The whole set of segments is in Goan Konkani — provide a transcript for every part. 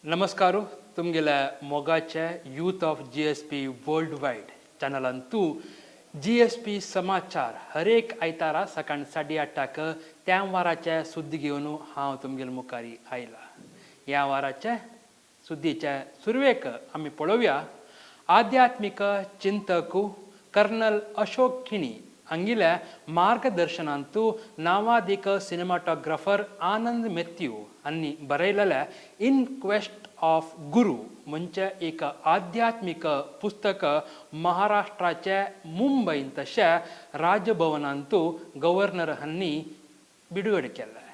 नमस्कार तुमगेल्या मोगाचे youth of GSP world wide चॅनलांतू GSP समाचार हरेक आयतारा सकाळ 8:30 त्या वाराचे सुद्दी घेवन हांव तुमगेले मुखारी आयला. ह्या वाराचे सुद्दीचे सुरवेक आमी पळोवया आध्यात्मीक चिंतक कर्नल अशोक खिणी हांगेल्या मार्गदर्शनांतू नावादीक सिनेमाटोग्राफर आनंद मेथ्यू हांणी बरयलेल्या इन क्वेस्ट ऑफ गुरू म्हणजे एक आध्यात्मीक पुस्तक महाराष्ट्राचे मुंबयंत तशें राजभवनांतू गव्हर्नर हांणी बिडगड केलें.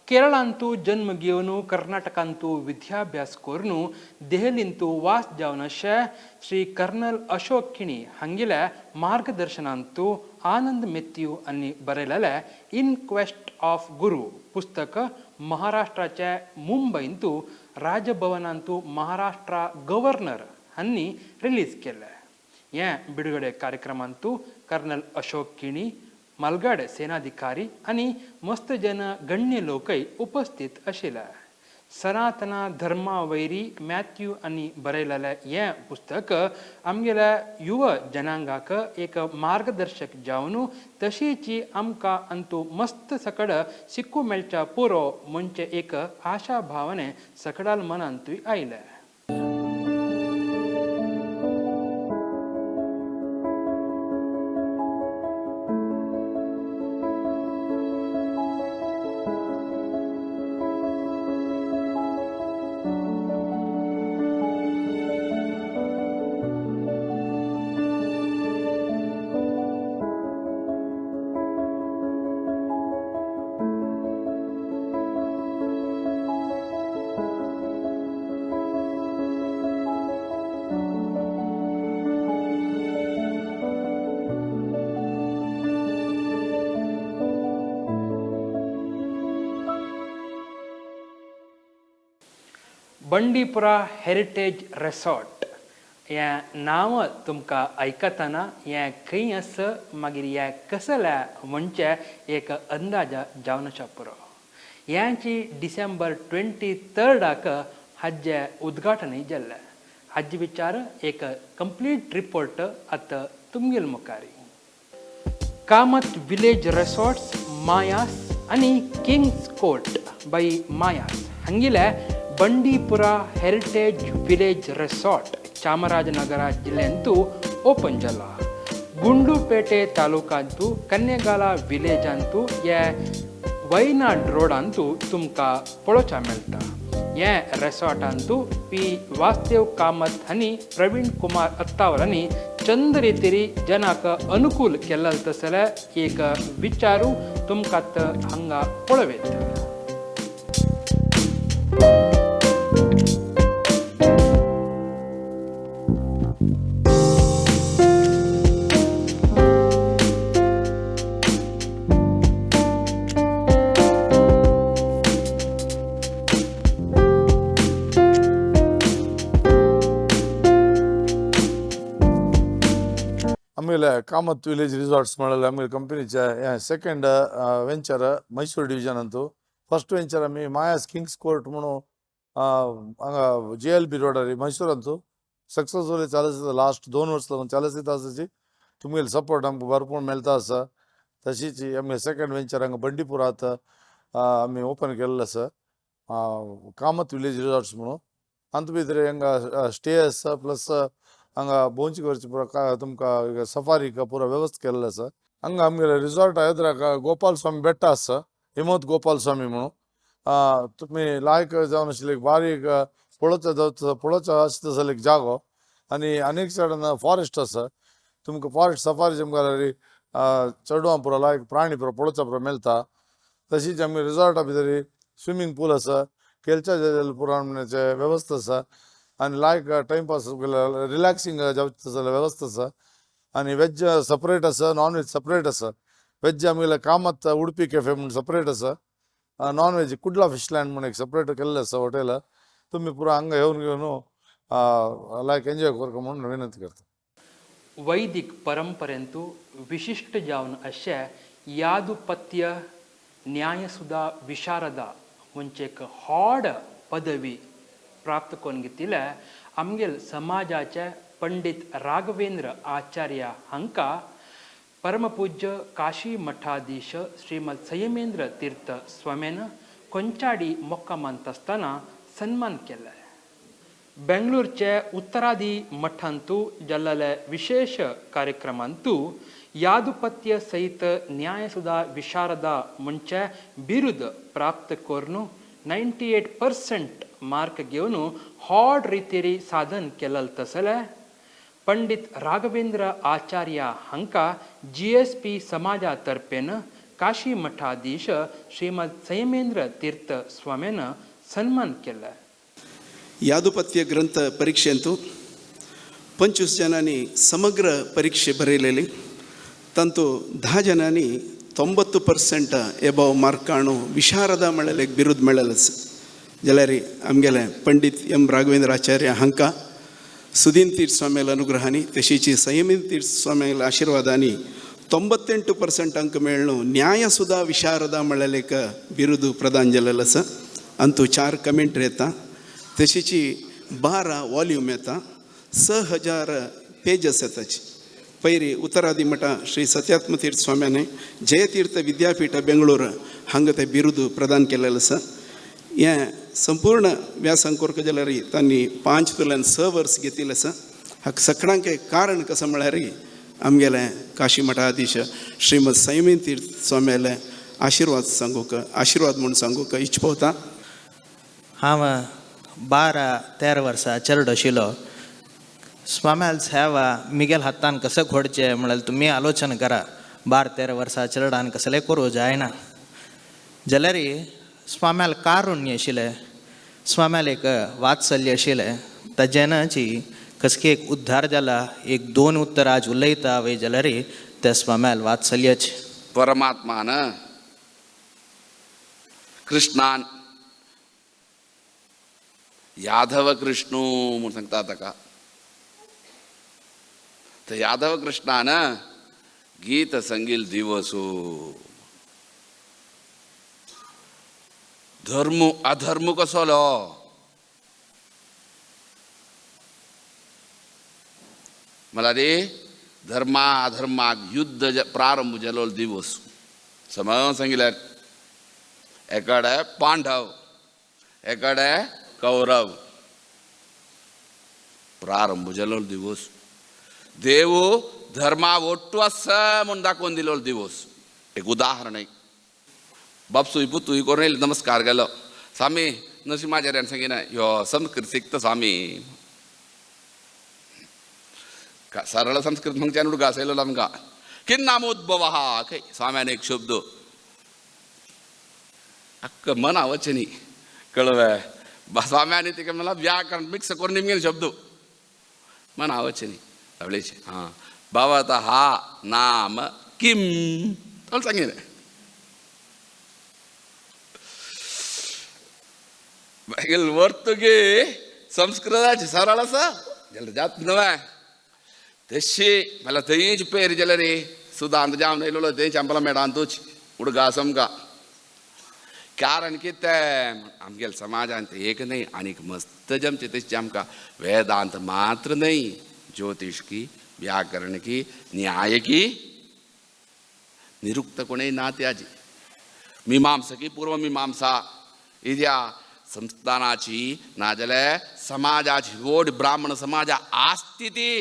केरळांतू जन्म घेवन कर्नाटकांतू विद्याभ्यास करून देहलींतू वास जावन अशें श्री कर्नल अशोक खिणी हांगेल्या मार्गदर्शनांतू आनंद मेथ्यू हांणी बरयलेलें इन क्वेस्ट ऑफ गुरू पुस्तक महाराष्ट्राचे मुंबयंतू राजभवनांतू महाराष्ट्रा गव्हर्नर हांणी रिलीज केलें. हें बिडगडे कार्यक्रमांतू कर्नल अशोक किणी, मालगाड सेनाधिकारी आनी मस्त जन गण्य लोकय उपस्थित आशिल्ले. सनातना धर्मा वैरी मॅथ्यू आनी बरयलेलें हें पुस्तक आमगेल्या युव जनांगाक एक मार्गदर्शक जावन तशीच आमकां अंतू मस्त सकड शिकू मेळच्या पुरो म्हणजे एक आशा भावने सकडाल मनांतूय आयलें. बंडीपुरा हेरिटेज रेसॉर्ट हें नांव तुमकां आयकतना हें खंय आसा मागीर हें कसलें म्हणचे एक अंदाज जावन आसा पुरो. ह्याची डिसेंबर 23 हाजें उद्घाटनय जाल्लें. हाजे विचार एक कंप्लीट रिपोर्ट आतां तुमगेल मुखार. कामत विलेज रेसॉर्ट्स मायास आनी किंग्स कोर्ट बाय मायास हांगेले Bandipur heritage village resort Chamarajanagar ಜಿಲ್ಲೆಯಂತೂ open जाला. ಗುಂಡ್ಲುಪೇಟೆ ತಾಲೂಕಾಂತೂ ಕನ್ಯಗಾಲ ವಿಲೇಜ್ ಅಂತೂ हे वयनाड रोडांतू तुमकां पळोवच्या मेळटा. हे रेसॉर्टांतू पी वासदेव कामत हांणी प्रवीण कुमार अत्तावर हांणी चंद रितीरी जनाक अनुकूल केल्लें तसले एक विचारू तुमकां हांगा पळोवं येता. ಆಮೇಲೆ ಕಾಮತ್ ವಿಲೇಜ್ ರಿಸಾರ್ಟ್ಸ್ ಮಾಡಲ್ಲ ಆಮೇಲೆ ಕಂಪನಿचे ಸೆಕೆಂಡ್ ವೆಂಚರ್ ಮೈಸೂರು ಡಿವಿಜನ್ ಅಂತೂ. ಫಸ್ಟ್ ವೆಂಚರ್ आमी मायास किंग्स कोर्ट म्हणून हांगा JLB रोडार मैसूर ಅಂತೂ सक्सेसफुली चालत लास्ट 2 वर्स लागून चालत आसाची. तुमगेले सपोर्ट आमकां भरपूर मेळता आसा. तशीच आमगे सेकंड वेंचर हांगा बंडीपुरात आमी ओपन केल्लें आसा कामत विलेज रिसॉर्ट्स म्हणून. अंत भितर हांगा स्टे आसा प्लस हांगा भोंवची करची पुरा तुमकां सफारीक पुरा वेवस्था केल्लें आसा. हांगा आमगेले रिसॉर्ट एद्राक गोपाल स्वामी बेट्ट आसा, हिमवत गोपाल स्वामी म्हणून. तुमी लायक जावन आशिल्ले एक बारीक पळोवचो पळोवचो आसता जाल्यार एक जागो. आनी अनेक सायडान फॉरेस्ट आसा. तुमकां फॉरेस्ट सफारी तुमकां चेडवां पुरो लायक प्राणी पुरो पळोवचा पुरो मेळटा. तशीच आमगे रिसॉर्टा भितर स्विमींग पूल आसा, खेळच्या जाल्यार पुराणाचे वेवस्था आसा. आनी लायक टायमपास रिलॅक्सिंग जावचें जाल्यार वेवस्था आसा. आनी वेज सपरेट आसा, नॉन वेज सपरेट आसा. वेज आमगेले कामत उडपी कॅफे म्हूण सपरेट आसा. नॉन वेज कुडला फिश लँड म्हूण एक सपरेट केल्लें आसा हॉटेल. तुमी पुरो हांगा येवन घेवन लायक एन्जॉय करता म्हणून विनंती करता. वैदिक परंपरेंतू विशिश्ट जावन अशें यादुपत्य न्यायसुधा विशारदा म्हणजे एक होड पदवी प्राप्त करून घेतिल्ले आमगेल समाजाचे पंडित राघवेंद्र आचार्य हांकां परमपूज्य काशी मठाधीश श्रीमद संयमेंद्र तीर्थ स्वाम्यान कोंचाडी मोक्कामांत आसतना सन्मान केले. बेंगळूरचे उत्तरादी मठांतू जाल्ले विशेष कार्यक्रमांतू यादुपत्य सहित न्यायसुधा विशारदा म्हणचे बिरुद प्राप्त करून 98% मार्क घेवन होड रितीरी साधन केलें तसलें पंडित राघवेंद्र आचार्य हांकां GSP समाजा तर्फेन काशी मठाधीश श्रीमद संयमेंद्र तीर्थ स्वाम्यान सन्मान केले. यादुपत्य ग्रंथ परीक्षेंतु 25 जनांनी समग्र परीक्षे बरयलेली तांतू 10 जनांनी 90% एबव मार्क आणू विशारदा म्हळ्यार एक बिरुद मेळ्ळेंच. जाल्यार आमगेले पंडित एम राघवेंद्र आचार्य हांकां सुदीन तीर्थ स्वाम्याल्या अनुग्रहांनी तशीची संयमीन तीर्थ स्वाम्याल्या आशिर्वादांनी 98% अंक मेळ्ळो न्यायसुधा विशारदा म्हळ्यार एक बिरुद प्रदान जालेलो आसा. अंतू 4 कमेंट्री येता, तशीची 12 वॉल्यूम येता, 6000 पेजस येताची. पयरी उत्तरादी मठा श्री सत्यात्मतीर्थ स्वाम्याने जयतीर्थ विद्यापीठ बेंगळूर हांगा ते बिरुद प्रदान केलेलें आसा. हें संपूर्ण व्यासंग करता जाल्यार तांणी 5 तुल्यान 6 वर्स घेतिल्लें आसा. हाका सगळ्यांक कारण कसो म्हळ्यार आमगेलें काशी मठाधीश श्रीमद संयमी तीर्थ स्वाम्याले आशिर्वाद सांगूंक आशिर्वाद म्हूण सांगूंक इच्छा पवता. हांव 12-13 वर्सां चेरडो आशिल्लो. स्वाम्याल सेवा मिगेल हातान कसं घडचें म्हळ्यार तुमी आलोचन करा. 12-13 वर्सां चेरडान कसलें करूं जायना जाल्यार स्वाम्याल कारुण्य आशिल्लें, स्वाम्याल एक वात्सल्य आशिल्लें. ताजेनाची कसकी एक उद्धार जाला. 1-2 उत्तर आज उलयता वय जाल्यार ते स्वाम्याल वात्सल्यच. परमात्मान कृष्णान यादव कृष्णू म्हूण सांगता ताका. तर यादव कृष्णान गीत संगील दिवसू धर्म अधर्म कसलो मला रे धर्मा अधर्माक युद्ध प्रारंभ जालो दिवस समज सांगितल्यार एकडे पांडव एकडे कौरव प्रारंभ जालो दिवस. देव धर्मा ಒಟ್ಟು आसा म्हूण दाखोवन दिलो दिवस. एक उदाहरण एक बापसूय पुतूय करून येयलो नमस्कार केलो. स्वामी नरसिंहाचार्यान सांगिना यो संस्कृत शिकता स्वामी सरळ संस्कृत म्हणच्यान उडगास येयलो आमकां किन नामोद्भव खंय स्वाम्यान एक शब्द अक्क मना वचनी कळवे स्वाम्यानी तिका मला व्याकरण मिक्स करून निमगेन शब्द मना वचनी तवळेचे हां भवतः नाम किम तवळ सांगितलें. मागीर वर्तुगे संस्कृताची सरळ आसा जाल्यार जात न्हय तशी मला थंयच पेर जाल्यार रे सुदांत जावन येयलो थंयच आमकां मेडांतूच उडगास आमकां. कारण कितें आमगेले समाजांत एक न्हय आनीक मस्त जमचें तशें आमकां वेदांत मात्र न्हय ज्योतिष की व्याकरण की न्याय की निरुक्त कोणय ना त्याजी मीमांसा की पूर्व मीमांसा इद्या संस्थानाची नाजाल्यार समाजाची व्हड ब्राह्मण समाजा आसती ती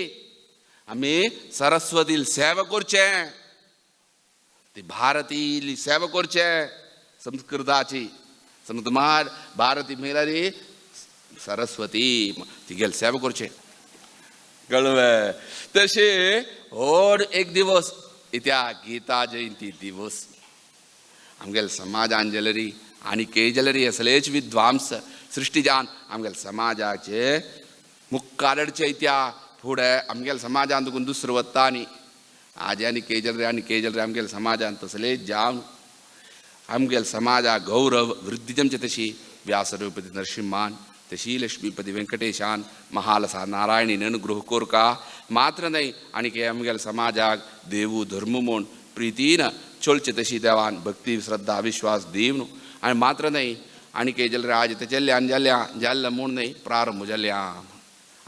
आमी सरस्वतील सेवा करचें ती भारतीली सेवा करचें संस्कृताची संस्कृत भारती म्हळ्यार सरस्वती तिगेली सेवा करचें कळवे. तशें व्हड एक दिवस इत्या गीता जयंती दिवस आमगेले समाजान जाल्यार आनी के जाल्यार असलेच विद्वांस सृश्टीजान आमगेले समाजाचे मुखार इत्या फुडें आमगेले समाजान तुकून दुसरो वता न्ही आज आनी के जाल्यार आनी के जाल्यार आमगेले समाजान तसलेच जावन आमगेले समाजा गौरव वृद्धी जमचे तशी व्यासरूपती नरसिंहान तशी लक्ष्मीपती वेंकटेशान महालसा नारायणीन अनुग्रह कोरका मात्र न्हय आनी आमगेले समाजाक देवू धर्म म्हूण प्रितीन चलचे तशी देवान भक्ती श्रद्धा विश्वास दिवन आनी मात्र न्हय आनी के जाल्यार आज ते चेल्ल्यान जाल्या जाल्ल्या म्हूण न्हय प्रारंभ जाल्या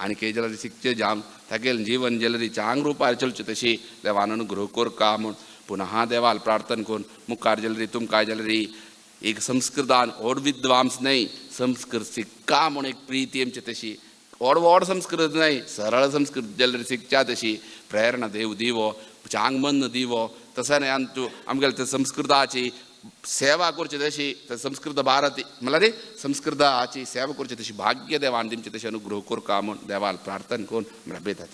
आनी के जाल्यार शिकचे जाम तागेलें जीवन जाल्यार चांग रुपार चलचें तशी देवान अनुग्रह कोरका म्हूण पुनः देवाल प्रार्थना करून मुखार जाल्यार तुमकां जाल्यार एक संस्कृतान व्हड विद्वांस न्हय संस्कृत शिक्का म्हूण एक प्रिती आमची तशी व्हड व्हड संस्कृत न्हय सरळ संस्कृत जाल्यार शिकच्या तशी प्रेरणा देव दिवो चांग मन दिवो तशें न्हय आमचो आमगेले ते संस्कृताची सेवा करची तशी संस्कृत भारती म्हणल्यार संस्कृताची सेवा करची तशी भाग्य देवान तुमचे तशें अनुग्रह कोरका म्हूण देवाल प्रार्थना करून म्हणल्यार.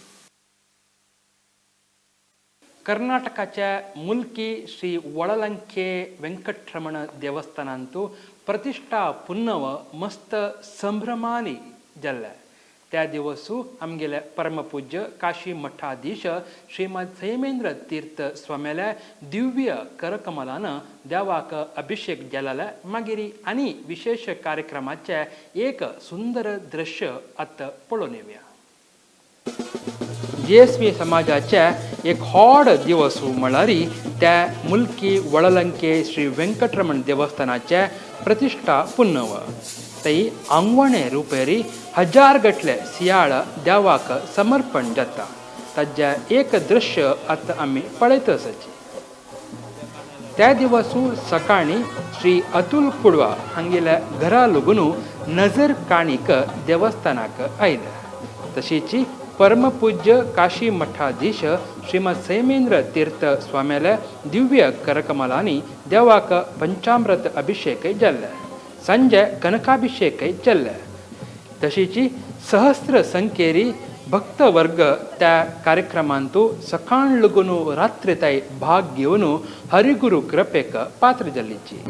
कर्नाटकाच्या मुल्की श्री वळलंके वेंकटरमण देवस्थानांतु प्रतिष्ठा पुन्नव मस्त संभ्रमानी जाल्ले. त्या दिवसू आमगेले परमपूज्य काशी मठाधीश श्रीमद सयमेंद्र तीर्थ स्वाम्याल्या दिव्य करकमलान देवाक अभिषेक जाले. मागीर आनी विशेष कार्यक्रमाचे एक सुंदर दृश्य आतां पळोवन येवया. जेएसवी समाजाचे एक व्हड दिवस म्हळ्यार त्या मुल्की वळलंके श्री वेंकटरमण देवस्थानाचे प्रतिष्ठा पुन्नव. थंय आंगवणे रुपेरी हजार गटले सियाळ देवाक समर्पण जाता. ताज्या एक दृश्य आतां आमी पळयत आसाची. त्या दिवसू सकाळीं श्री अतुल कुडवा हांगेल्या घरा लागून नजर काणीक देवस्थानाक आयले. तशीच परमपूज्य काशी मठाधीश श्रीमद सयमेंद्र तीर्थ स्वाम्याल्या दिव्य करकमलांनी देवाक पंचामृत अभिषेक जाल्ले. संजय कनकाभिषेक जाल्ले. तशीच सहस्र संख्येरी भक्तवर्ग त्या कार्यक्रमांतु सकाळ लागून रात्री भाग घेवन हरिगुरु कृपेक पात्र जाल्लीची.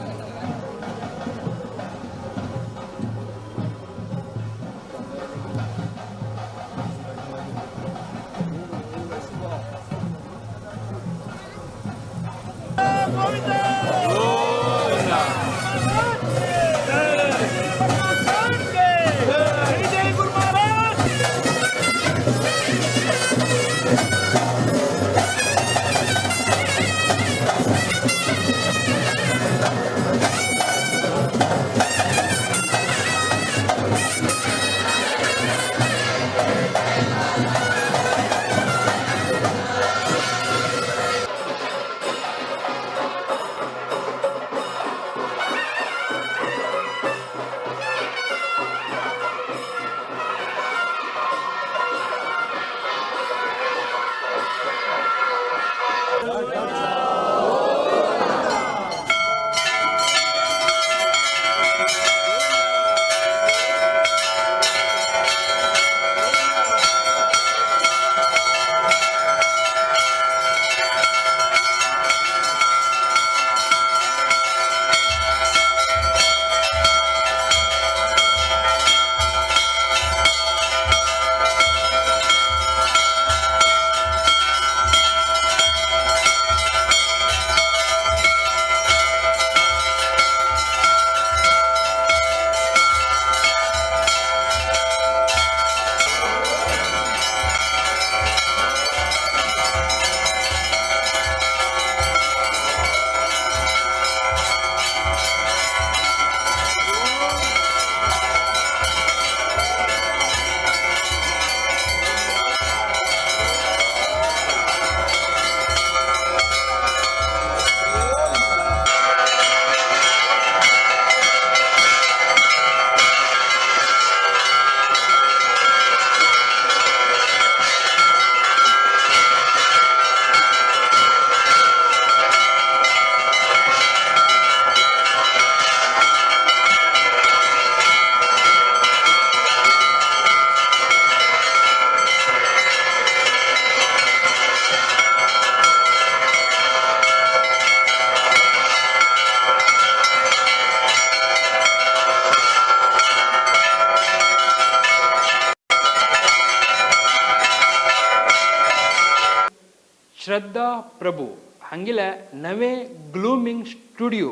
श्रद्धा प्रभू हांगेले नवे glooming studio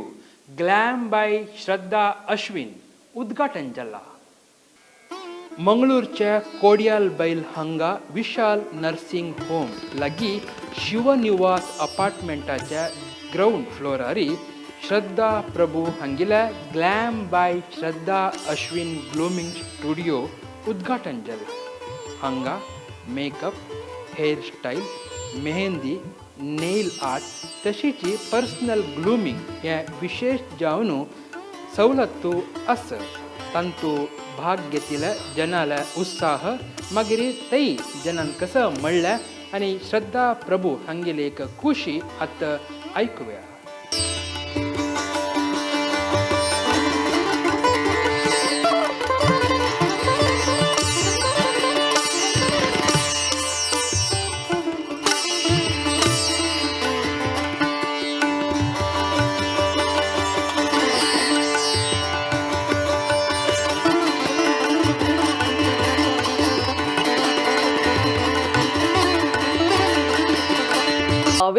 glam by Shraddha Ashwin उद्घाटन जाला. मंगळूरच्या कोडियाल बैल हांगा विशाल नर्सिंग होम लागीं शिवनिवास अपार्टमेंटाच्या ग्रावंड फ्लोरारी श्रद्धा प्रभू हांगेल्या glam by Shraddha Ashwin grooming studio उद्घाटन जालें. हांगा makeup, hairstyle, mehndi, nail art तशीच पर्सनल ग्लुमींग हे विशेष जावन सवलत्तू आसा. तांतू भाग घेतिल्ल्या जनाले उत्साह मागीर तै जनान कसं म्हणलें आनी श्रद्धा प्रभू हांगेली एक खुशी आतां आयकुया.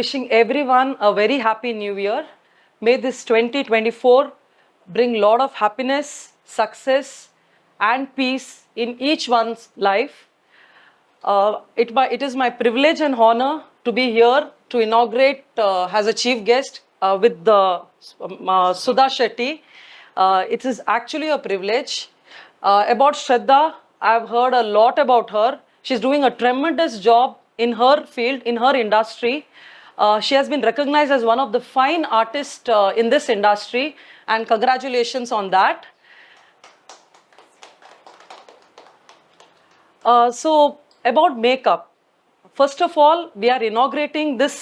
Wishing everyone a very happy new year. May this 2024 bring lot of happiness, success and peace in each one's life. It is my privilege and honor to be here to inaugurate as a chief guest with the Sudha Shetty. It is actually a privilege. About Shraddha, I've heard a lot about her. She's doing a tremendous job in her field, in her industry. She has been recognized as one of the fine artists in this industry, and congratulations on that. So about makeup, first of all, we are inaugurating this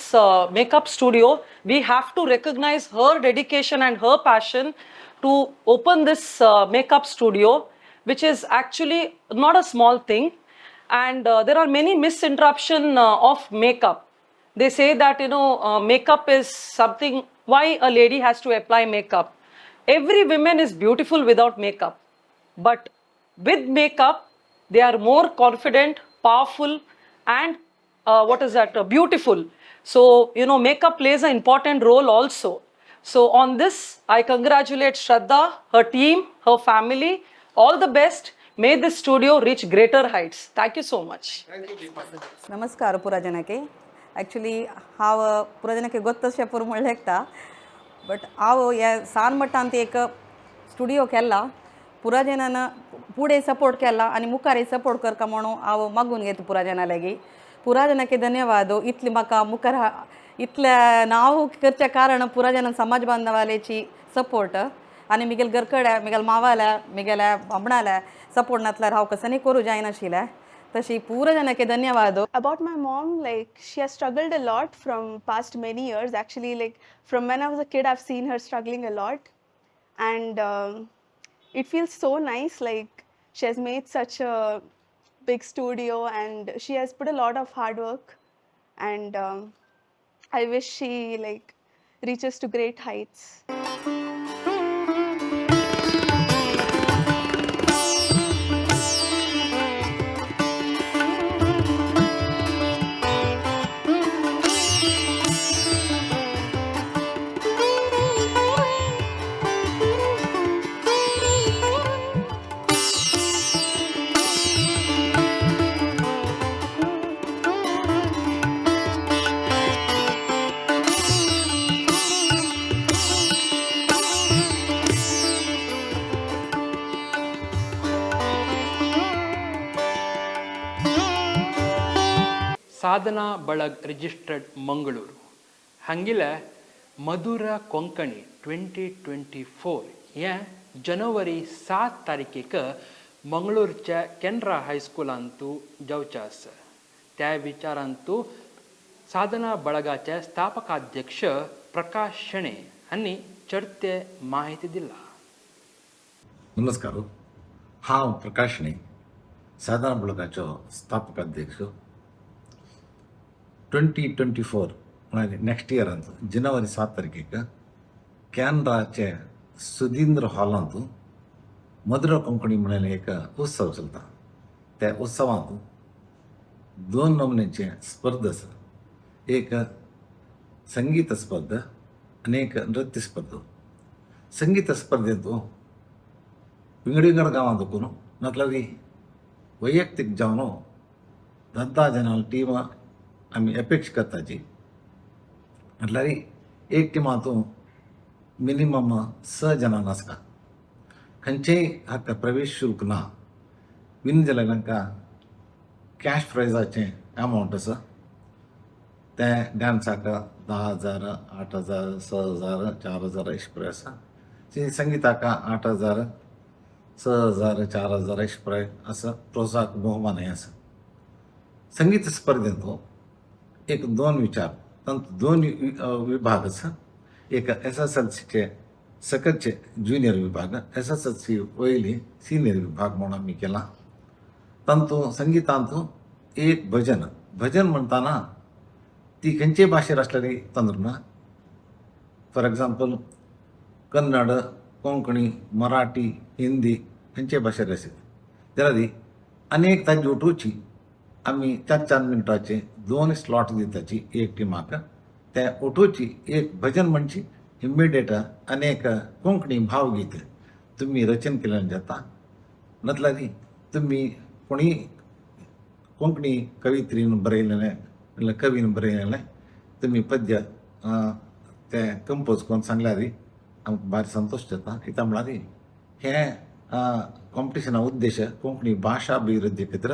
makeup studio. We have to recognize her dedication and her passion to open this makeup studio, which is actually not a small thing. And there are many misinterruption of makeup. They say that, makeup is something, why a lady has to apply makeup? Every woman is beautiful without makeup. But with makeup, they are more confident, powerful, and what is that, beautiful. So, makeup plays an important role also. So on this, I congratulate Shraddha, her team, her family, all the best. May this studio reach greater heights. Thank you so much. नमस्कार पुरा जनके. ॲक्च्युली हांव पुरा जनके गोत्तशें पुरो म्हणलें एकता, बट हांव ह्या सान मठांत एक स्टुडियो केला. पुरा जनान फुडें सपोर्ट केला आनी मुखारय सपोर्ट करता म्हणून हांव मागून घेता पुरा जना लागीं. पुरा जनाके धन्यवाद. इतली म्हाका मुखार इतलें नांव करचें कारण पुरा जनान समाज बांधवाल्याची सपोर्ट आनी मिगेल घरकड्या, मिगेल मावाल्या, मिगेल्या बामणाल्या सपोर्ट नासल्यार हांव कसनी करूं जायनाशिल्लें. तशी पुरा जनाके धन्यवाद. About my mom, like, she has struggled a lot from past many years. Actually, like, from when I was a kid, I've seen her struggling a lot, and it feels so nice. Like, she has made such a big studio and she has put a lot of hard work, and I wish she like reaches to great heights. Sadhana Balag registered Mangaluru हांगेले मधुर कोंकणी 2024 हें जनवरी 7 तारखेक मंगळूरच्या केनरा हायस्कुलांतू जावचें आसा. त्या विचारांतू साधना बळगाचे स्थापकाध्यक्ष प्रकाश शेणे हांणी चडते माहिती दिला. नमस्कार, हांव प्रकाश शेणे, साधना बळगाचो स्थापक अध्यक्ष. 2024 म्हळ्यार नेक्स्ट इयरांत जनवरी 7 तारखेक कॅनराचे सुधींद्र हॉलांत मधुर कोंकणी म्हणून एक उत्सव चलता. त्या उत्सवांत 2 नमुन्याचे स्पर्धा आसा. एक संगीत स्पर्धा आनी एक नृत्य स्पर्धा. संगीत स्पर्धेंत विंगड विंगड गांवांत करून नातल्यार वैयक्तीक जावन 10 जाणां टिमां आमी अपेक्षा करताची. म्हटल्यार एक टिमांत मिनिमम 6 जाणां आसता. खंयचेय हाका प्रवेश शुल्क ना. विन जाल्यार तांकां कॅश प्रायजाचें अमावंट आसा. तें डांसाक 10,000, 8,000, 6,000, 4,000 अशें प्रायस आसा. संगिताक 8,000, 6,000, 4,000 अशें प्रायस आसा. प्रोत्साहक बहुमानय आसा. संगीत स्पर्धेंत एक दोन विचार, तातूंत दोन विभाग आसा. एक SSLCचे सकलचे ज्युनियर विभाग, SSLC वयली सिनियर विभाग म्हणून आमी केला. तातूंत संगितांत एक भजन, भजन म्हणटाना ती खंयचे भाशेर आसल्यार तंत्र ना. फॉर एग्जाम्पल कन्नड, कोंकणी, मराठी, हिंदी खंयचे भाशेर आसत जाल्यार अनेक ताजी उठोवची आमी 4-4 मिनटाचे 2 स्लॉट दिताची एक टिमाक. ते उठोवची एक भजन म्हणची इमिडिएट अनेक कोंकणी भावगीत तुमी रचन केल्यान जाता. नातल्यार तुमी कोणी कोंकणी कवित्रीन बरयलेलें, कवीन बरयलेलें तुमी पद्य तें कंपोज करून सांगल्यार आमकां भारी संतोश जाता. कित्याक म्हळ्यार हें कॉम्पिटिशना उद्देश कोंकणी भाशा अभिवृद्धी खातीर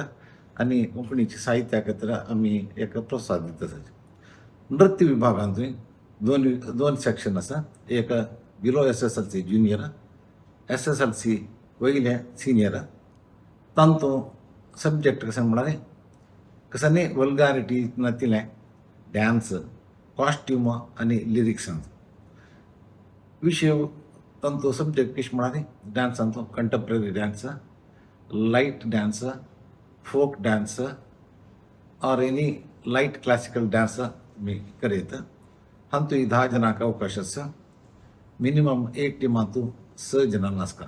आनी कोंकणीच्या साहित्या खातीर आमी एक प्रोत्साहन दिता. नृत्य विभागांतूय दोन सेक्शन आसा. एक बिलो SSLC junior, SSLC वयलें सिनियर. तांतूं सब्जेक्ट कशें म्हळ्यार कशें न्ही वल्गारिटी नातिल्लें डांस, कॉस्ट्यूम आनी लिरिक्सांत विशय. तांचो सब्जेक्ट कशें म्हळ्यार डांसांत contemporary dance, light dance, folk dance or any light classical dance तुमी करयत. हातूंत 10 जाणांक अवकाश आसा. मिनिमम एक टिमांतू 6 जाणां आसता.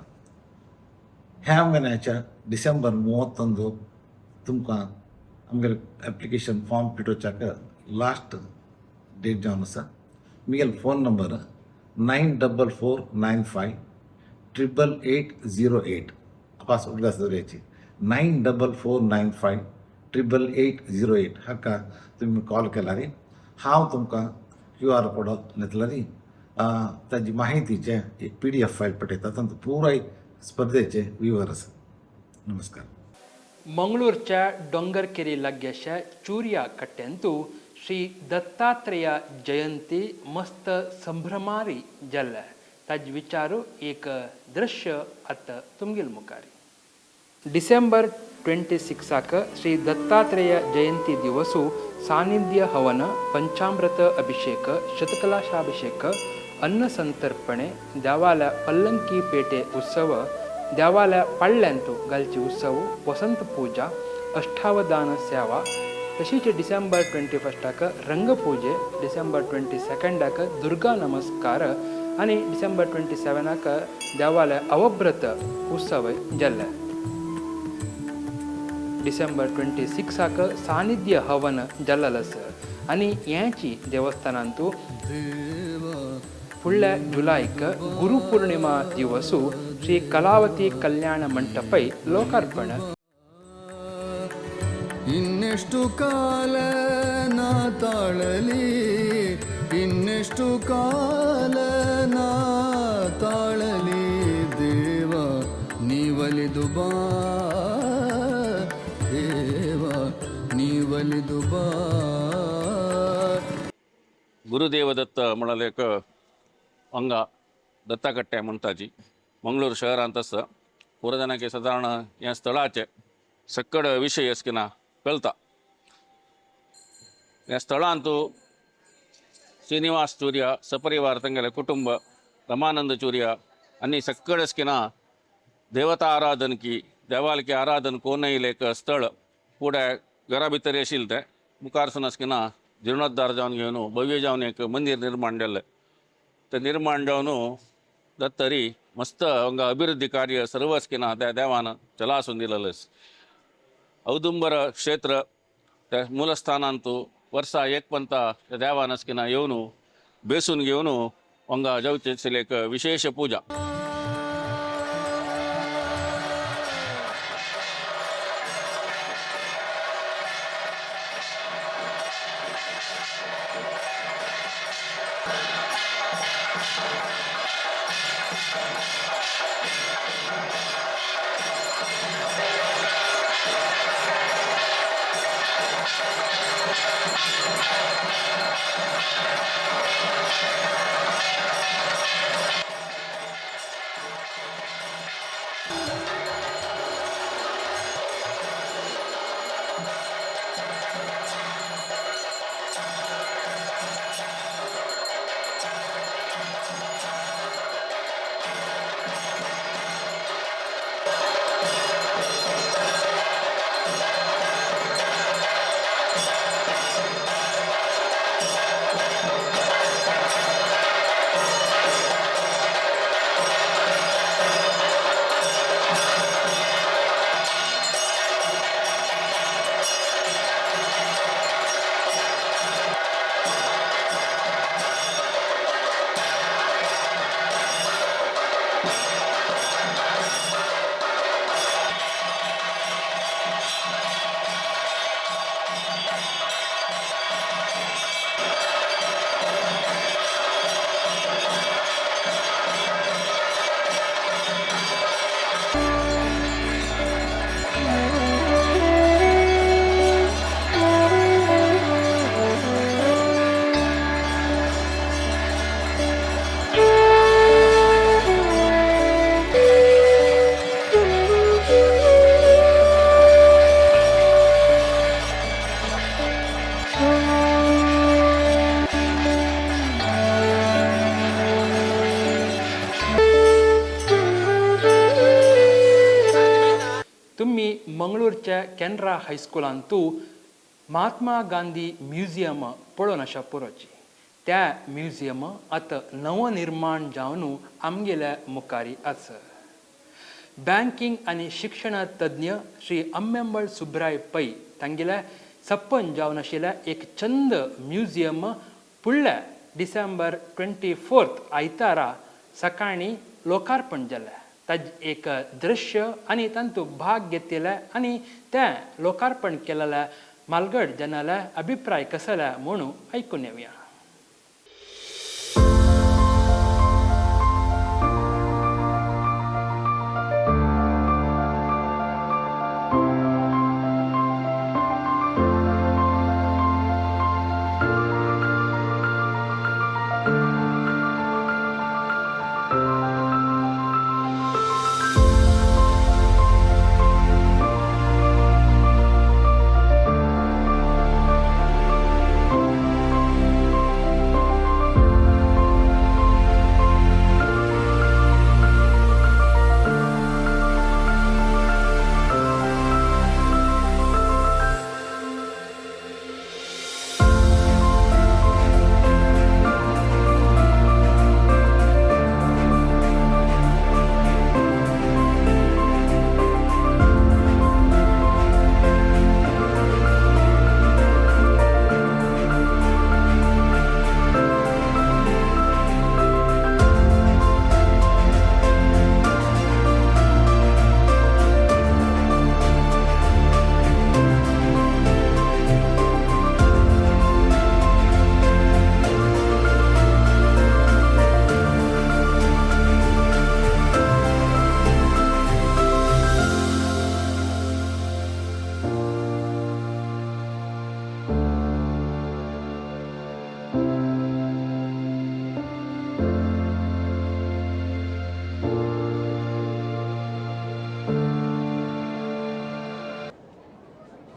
ह्या म्हयन्याच्या डिसेंबर 31 तुमकां आमगेले एप्लिकेशन फॉर्म फिटोवच्याक लास्ट डेट जावन आसा. म्हगेलो फोन नंबर 9449 5888 808. पास उडगास दवरयाची 9449 5888 08 हाका तुमी कॉल केल्यार हांव तुमकां QR code घेतल्यार ताजी माहितीचें एक PDF file पठयता. तातूंत पुराय स्पर्धेचे विवर आसा. नमस्कार. मंगळूरच्या डोंगरकेरी लागीं चुर्या कट्ट्यांतू श्री दत्तात्रेय जयंती मस्त संभ्रमारी जाल्ले. ताजे विचारू एक दृश्य आतां तुमगेल मुखार. डिसेंबर 26 श्री दत्तात्रेय जयंती दिवसू सानिध्य हवन, पंचामृत अभिषेक, शतकलाशाभिषेक, अन्न संतर्पणे, देवाल्या पल्लंकी पेटे उत्सव, देवाल्या पाळ्यांतू घालची उत्सव, वसंत पूजा, अष्टावधान सेवा. तशीच डिसेंबर 21 रंगपूजे, डिसेंबर 22 दुर्गा नमस्कार आनी डिसेंबर 27 देवालय अवभ्रत उत्सव जाल्ले. डिसेंबर 26 सानिध्य हवन जाल्लें आसा आनी ह्याची देवस्थानांतू फुडल्या जुलायक गुरुपूर्णिमा दिवसू श्री कलावती कल्याण मंटपै लोकार्पण. ಇನ್ನೆಷ್ಟು ಕಾಲ ನಾ ತಾಳಲಿ, ಇನ್ನೆಷ್ಟು ಕಾಲ ನಾ ತಾಳಲಿ, ದೇವ ನೀವಲಿದು ಬಾ, ದೇವ ನೀವಲಿದು ಬಾ. गुरुदेवदत्त म्हणाले एक हांगा दत्ताकट्टे म्हणटाची मंगळूर शहरांत आसा. पुरातनाके सादारण ह्या स्थळाचे सक्कड विशय असकिना कळता. ह्या स्थळांतू श्रीनिवास चुर्या सपरिवार तंगेले कुटुंब, रमानंद चुर्या आनी सक्कड असकिना देवता आराधन की देवालकी आराधन कोनयले एक स्थळ फुडें घरा भितर आशिल्लें तें मुखारसून असकिना जीर्णोद्धार जावन घेवन भव्य जावन एक मंदिर निर्माण जालें. तें निर्माण जावन दत्तरी मस्त हांगा अभिवृद्धी कार्य सर्व असकिना त्या देवान चलासून दिलेलें. औदुंबर क्षेत्र त्या ಮೂಲಸ್ಥಾನಾಂತು ವರ್ಷ ಏಕ್ಪಂತ ದೇವಾನ असकिना येवन बेसून घेवन हांगा जावचे एक विशेष पूजा. तुम्ही मंगळूरच्या केनरा हायस्कुलांतू महात्मा गांधी म्युझियम पळोवन आशा पुरोची. त्या म्युझियम आतां नवनिर्माण जावन आमगेल्या मुखारी आसा. बँकिंग आनी शिक्षण तज्ञ श्री अम्मेंबळ सुब्राय पै तांगेल्या सपन जावन आशिल्ल्या एक चंद म्युझियम फुडल्या डिसेंबर 24 आयतारा सकाळीं लोकार्पण जालें. ताजें एक दृश्य आनी तातूंत भाग घेतिल्ले आनी तें लोकार्पण केलेल्या मालगड जनाले अभिप्राय कसले म्हणून आयकून येवया.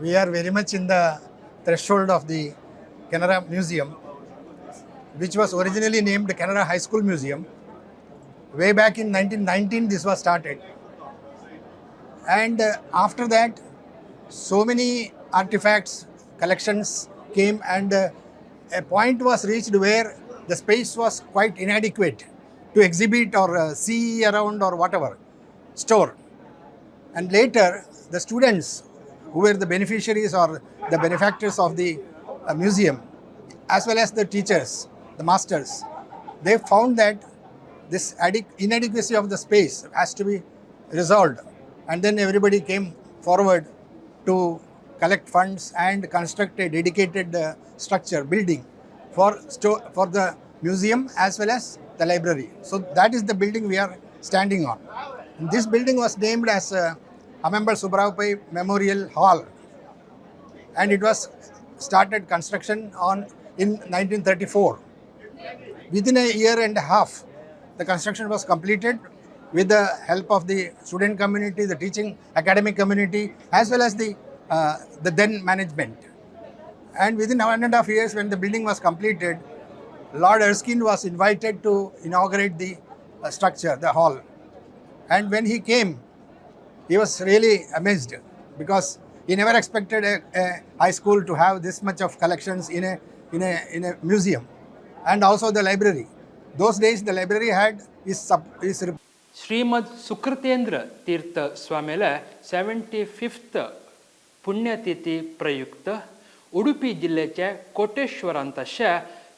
We are very much in the threshold of the Canara Museum, which was originally named Canara High School Museum. Way back in 1919, this was started. And after that, so many artifacts, collections came, and a point was reached where the space was quite inadequate to exhibit or see around or whatever, store. And later, the students who were the beneficiaries or the benefactors of the museum, as well as the teachers, the masters, they found that this inadequacy of the space has to be resolved. And then everybody came forward to collect funds and construct a dedicated structure, building for the museum as well as the library. So that is the building we are standing on. And this building was named as Ammembal Subba Rao Pai Memorial Hall, and it was started construction on in 1934. Within a year and a half, the construction was completed with the help of the student community, the teaching academic community, as well as the then management. And within 1.5 years, when the building was completed, Lord Erskine was invited to inaugurate the structure, the hall. And when he came, he was really amazed because he never expected a high school to have this much of collections in a museum, and also the library. Those days, the library had is Shrimad Sukritendra Tirtha ಸ್ವಾಮಿಲ 75th ಪುಣ್ಯತಿಥಿ ಪ್ರಯುಕ್ತ ಉಡುಪಿ ಜಿಲ್ಲೆचे ಕೋಟೇಶ್ವರಾಂತಶ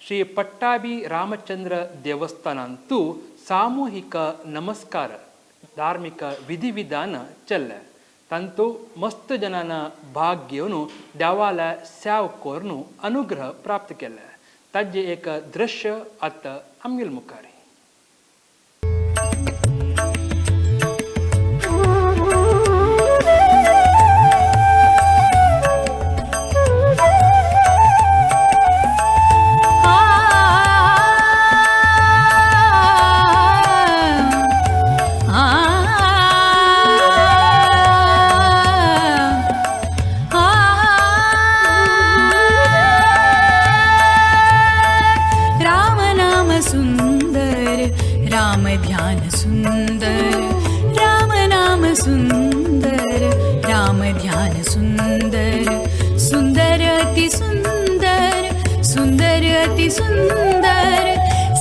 ಶ್ರೀ ಪಟ್ಟಾಭಿ ರಾಮಚಂದ್ರ ದೇವಸ್ಥಾನಂತೂ ಸಾಮೂಹಿಕ ನಮಸ್ಕಾರ ಧಾರ್ಮಿಕ ವಿಧಿವಿಧಾನ ಚಲ್ಲೆ. ತಂತು ಮಸ್ತ್ ಜನನ ಭಾಗ್ಯವನ್ನು देवाला स्याव कोरनु अनुग्रह प्राप्त केले. ताजे एक दृश्य आतां आमगेल मुखार. राम नाम सुंदर, राम ध्यान सुंदर, राम नाम सुंदर, राम ध्यान सुंदर, सुंदर अति सुंदर, सुंदर अति सुंदर,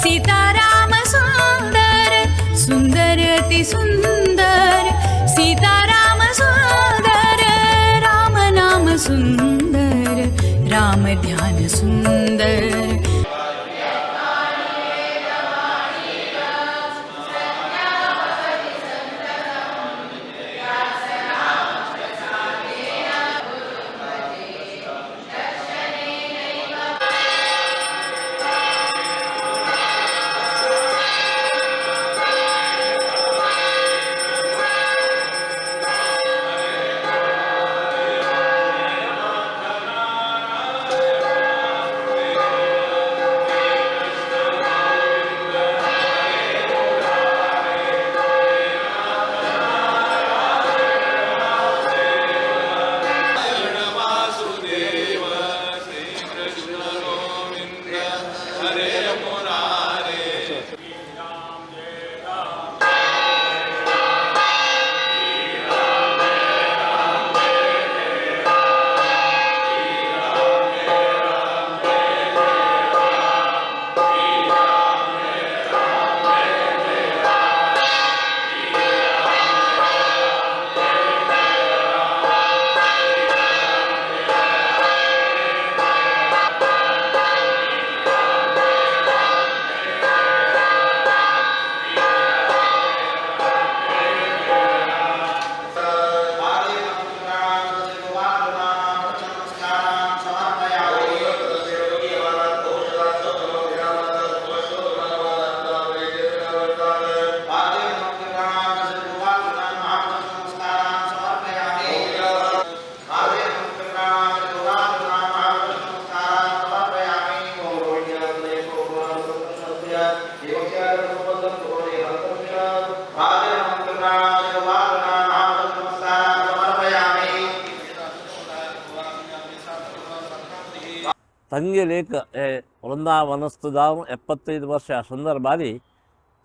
सीताराम सुंदर, सुंदर अति सुंदर, सीताराम सुंदर, राम नाम सुंदर, राम ध्यान सुंदर. ತಂಗೆಲೇಕ ವೃಂದಾವನಸ್ಥ जावन 75 वर्ष संदर्भारी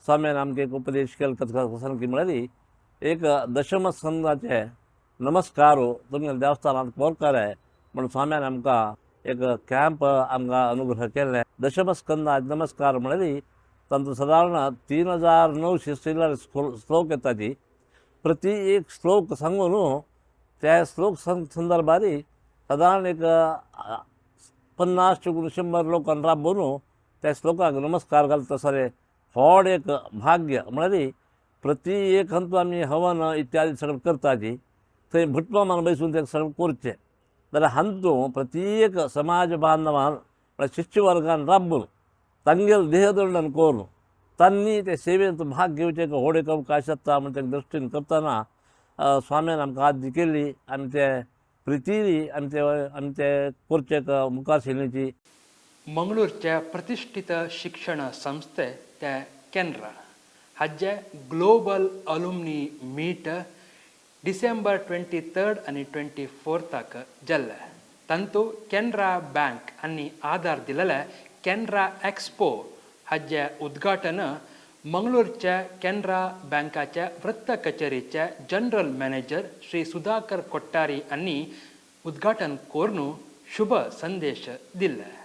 स्वाम्यान आमकां एक उपदेश केलो. की म्हळ्यार एक दशम स्कंदाचे नमस्कार तुमगे देवस्थानांत कोरकार म्हण स्वाम्यान आमकां एक कॅम्प आमकां अनुग्रह केल्ले. दशम स्कंदा नमस्कार म्हळ्यार तांचो सादारण 3900 चिल्लर श्लोक येताची. प्रति एक श्लोक सांगून त्या श्लोक संदर्भारी सादारण एक 50 100 लोकांक राबोवन त्या श्लोकाक नमस्कार घालता सरे व्हड एक भाग्य. म्हळ्यार प्रति एक हंतू आमी हवन इत्यादी सगळें करताची, थंय भटमामान बसून तें सगळें करचें जाल्यार हांतू प्रत्येक समाज बांधवान म्हळ्यार शिष्य वर्गान राबून तांगेल देहदंडन करून तांणी ते सेवेंत भाग घेवचें एक व्हड एक अवकाश जाता म्हण ते दृश्टीन करतना स्वाम्यान आमकां आज्ञा केली. आमी ते प्रितीन आमी ते करचें मुखार सरची. मंगळूरचे प्रतिष्ठित शिक्षण संस्थे ते केनरा हाजे global alumni meet December 23 आनी 24 जाल्ले. तांतू केनरा बँक आनी आदार दिलेले केनरा एक्सपो हाजे उद्घाटन मंगळूरच्या केनरा बँकाच्या वृत्त कचेरीचे जनरल मॅनेजर श्री सुधाकर कोट्टारी आनी उद्घाटन करून शुभ संदेश दिले.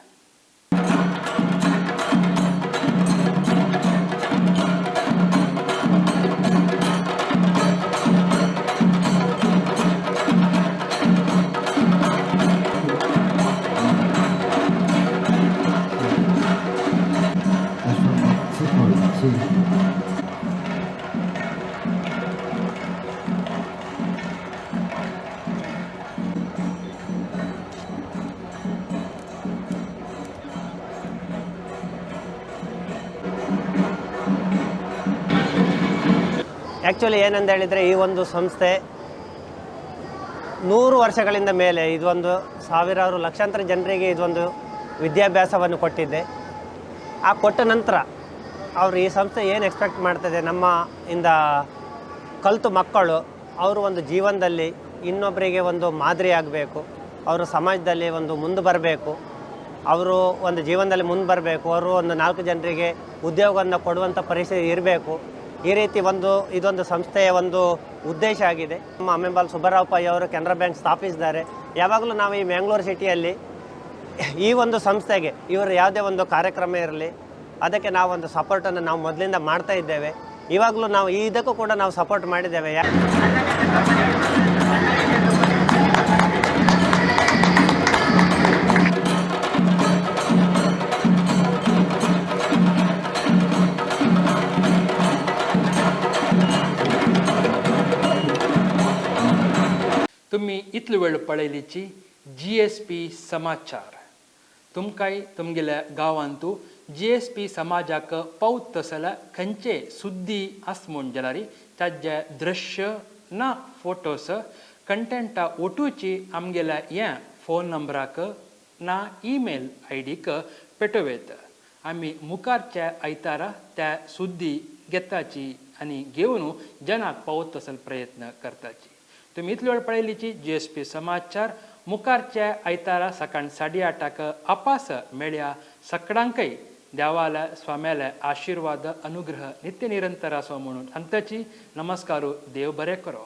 ಆ್ಯಕ್ಚುಲಿ ಏನಂತ ಹೇಳಿದರೆ, ಈ ಒಂದು ಸಂಸ್ಥೆ 100 ವರ್ಷಗಳಿಂದ ಮೇಲೆ ಇದೊಂದು ಸಾವಿರಾರು ಲಕ್ಷಾಂತರ ಜನರಿಗೆ ಇದೊಂದು ವಿದ್ಯಾಭ್ಯಾಸವನ್ನು ಕೊಟ್ಟಿದೆ. ಆ ಕೊಟ್ಟ ನಂತರ ಅವರು ಈ ಸಂಸ್ಥೆ ಏನು ಎಕ್ಸ್ಪೆಕ್ಟ್ ಮಾಡ್ತದೆ, ನಮ್ಮ ಇಂದ ಕಲಿತು ಮಕ್ಕಳು ಅವರು ಒಂದು ಜೀವನದಲ್ಲಿ ಇನ್ನೊಬ್ಬರಿಗೆ ಒಂದು ಮಾದರಿ ಆಗಬೇಕು, ಅವರು ಸಮಾಜದಲ್ಲಿ ಒಂದು ಮುಂದೆ ಬರಬೇಕು, ಅವರು ಒಂದು ಜೀವನದಲ್ಲಿ ಮುಂದೆ ಬರಬೇಕು, ಅವರು ಒಂದು 4 ಜನರಿಗೆ ಉದ್ಯೋಗವನ್ನು ಕೊಡುವಂಥ ಪರಿಸ್ಥಿತಿ ಇರಬೇಕು. ಈ ರೀತಿ ಒಂದು ಇದೊಂದು ಸಂಸ್ಥೆಯ ಒಂದು ಉದ್ದೇಶ ಆಗಿದೆ. ನಮ್ಮ ಅಮ್ಮೆಂಬಾಲ್ ಸುಬ್ಬರಾವ್ ಪೈ ಅವರು ಕೆನರಾ ಬ್ಯಾಂಕ್ ಸ್ಥಾಪಿಸಿದ್ದಾರೆ. ಯಾವಾಗಲೂ ನಾವು ಈ ಮ್ಯಾಂಗ್ಳೂರು ಸಿಟಿಯಲ್ಲಿ ಈ ಒಂದು ಸಂಸ್ಥೆಗೆ ಇವರು ಯಾವುದೇ ಒಂದು ಕಾರ್ಯಕ್ರಮ ಇರಲಿ ಅದಕ್ಕೆ ನಾವೊಂದು ಸಪೋರ್ಟನ್ನು ನಾವು ಮೊದಲಿಂದ ಮಾಡ್ತಾ ಇದ್ದೇವೆ. ಇವಾಗಲೂ ನಾವು ಇದಕ್ಕೂ ಕೂಡ ನಾವು ಸಪೋರ್ಟ್ ಮಾಡಿದ್ದೇವೆ. तुम्ही इतलो वेळ पळयलीची GSP समाचार. तुमकांय तुमगेल्या गांवांतू GSP समाजाक पावत तसल्या खंयचे सुद्दी आस म्हूण जाल्यार ताजे दृश्य ना फोटोस कंटेंटा ओटूची आमगेल्या ह्या फोन नंबराक ना ईमेल आयडीक पेटोवयत. आमी मुखारच्या आयतारा त्या सुद्दी घेताची आनी घेवन जनाक पावत तसल प्रयत्न करताची. तुम्ही इतलो वेळ पळयलीची GSP समाचार. मुखारच्या आयतारा सकाळ 8:30 आपास मेळ्या. सकडांकय देवाल्या स्वाम्याल्या आशीर्वाद अनुग्रह नित्य निरंतर असो म्हणून सांगताची. नमस्कारू. देव बरें करो.